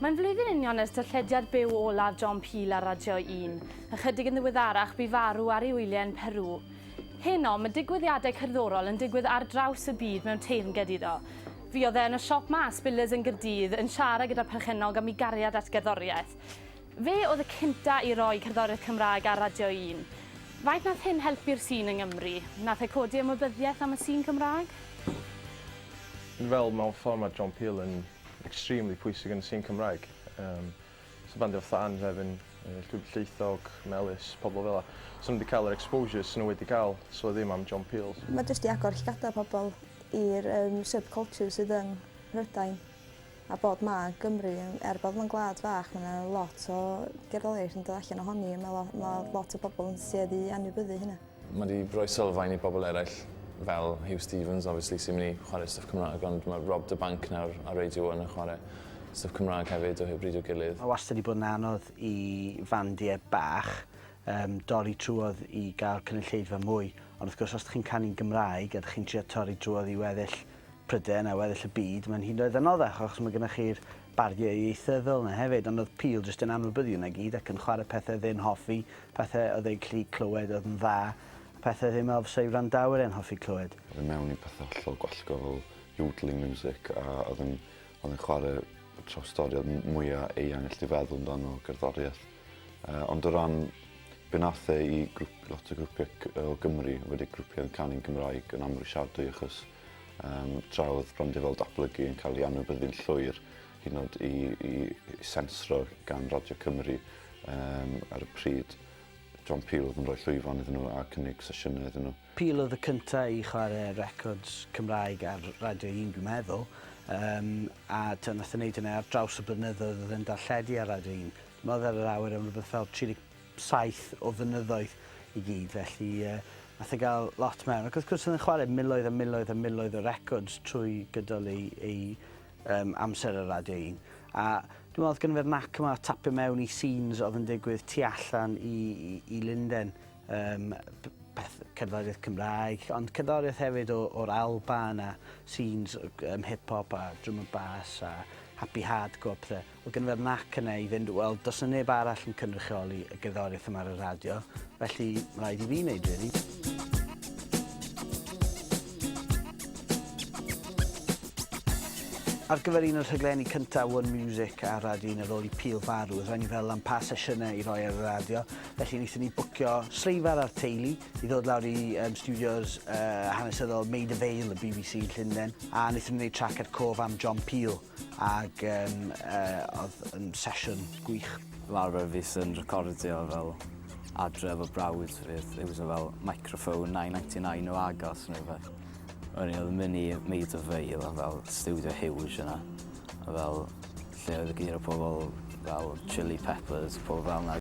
Mae'n flwyddyn union ers darllediad byw olaf John Peel ar Radio 1. Ychydig yn ddiweddarach bu farw ar ei wyliau yn Peru. Heno, mae digwyddiadau cerddorol yn digwydd ar draws y byd mewn teyrnged iddo. Fuodd e yn y siop 'ma, Spillers yn Gaerdydd, yn siarad gyda'r perchennog am ei gariad at gerddoriaeth. Fe oedd y cynta i roi cerddoriaeth Cymraeg ar Radio 1. Faint nath hyn helpu'r sîn yng Nghymru? Nath e codi ymwybyddiaeth am y sîn Cymraeg? Fel mewn ffordd mae John Peel yn extremely pwysig yn y sîn Cymraeg. Um, so bandiau fatha Anhrefn, Llwybr Llaethog, Melys, pobl fel 'a. So nhw wedi cael yr exposure sy'n nhw wedi cael, so ddim am John Peel. Mae jyst i agor llgada pobl i'r um, subculture sydd yng Mhrydain a bod ma Gymru, er bod mae'n gwlad fach, mae yna lot o gerddoriaeth yn dod allan ohoni a mae lo, ma lot o bobl yn tueddu i anwybyddu hynna. Mae 'di rhoi sylfaen i bobl eraill fel Huw Stephens obviously sy'n mynd i chwarae stwff Cymraeg ond mae Rob da Bank nawr ar Radio One yn chwarae stwff Cymraeg hefyd o bryd i'w gilydd. Mae wastad 'di bod yn anodd i fandiau bach yym dorri trwodd i gael cynulleidfa mwy ond wrth gwrs os 'dych chi'n canu'n Gymraeg a 'dych chi'n trio torri drwodd i weddill Prydain a weddill y byd, mae'n hyd yn oed anoddach achos mae gennych chi'r barrier ieithyddol 'na hefyd, ond oedd Peel jyst yn anwybyddu hwnna i gyd ac yn chwarae pethau oedd e'n hoffi, pethau oedd e'n gallu clywed oedd yn dda, a pethau oedd e'n meddwl fysa ei wrandawyr e'n hoffi clywed. Oedd e mewn i pethau hollol gwallgo fel yodeling music a oedd yn oedd yn chwarae trawstoriad mwya eang allu di feddwl amdano o gerddoriaeth. Uh, ond o ran be nath e i grwp, lot o grwpiau o Gymru, wedi grwpiau yn canu'n Gymraeg yn amhrisiadwy achos Um, tra oedd brandiau fel Datblygu yn cael ei anwybyddu'n llwyr, hyd yn oed i, i, i sensro gan Radio Cymru um, ar y pryd. John Peel oedd yn rhoi llwyfan iddyn nhw a cynnig sesiynau iddyn nhw. Peel oedd y cyntaf i chwarae records Cymraeg ar Radio 1 dwi'n meddwl, um, a tibod, nath e wneud hynna ar draws y blynyddoedd oedd e'n darlledu ar Radio 1. Dwi'n meddwl ar yr awyr am rhywbeth fel 37 o fynyddoedd i gyd, felly uh, nath e gael lot mewn. Ac wrth gwrs oedd e'n chwarae miloedd a miloedd a miloedd o records trwy gydol ei, ei um, amser ar Radio 1. A dwi'n meddwl oedd gynno fe'r knack yma o tapio mewn i scenes oedd yn digwydd tu allan i, i, i Lunden. Um, peth cerddoriaeth Cymraeg, ond cerddoriaeth hefyd o'r Alban a scenes um, hip-hop a drum and bass a happy hardcore pethau. Oedd gynno fe'r knack yna i fynd, wel, does 'na neb arall yn cynrychioli y gerddoriaeth yma ar y radio, felly ma' raid i fi wneud really. Ar gyfer un o'r rhaglenni cyntaf One Music ar Radio 1 ar ôl i Peel farw, oedd rhaid ni feddwl am pa sesiynau i roi ar y radio, felly wnaethon ni bwcio Sleifar a'r teulu i ddod lawr i um, studios uh, hanesyddol Maida Vale y BBC yn Llundain, a wnaethon ni wneud trac er cof am John Peel. Ac yym yy o'dd yn sesiwn gwych. Fel arfer fi sy'n recordio fel adre efo brawd fi oedd iwsio fel microphone 999 o agos neu rhywbeth. Wedyn oedd yn mynd i Maid of Vale a fel studio huge yna. A fel lle oedd y gyd o pobl fel Chili Peppers, pobl fel 'na.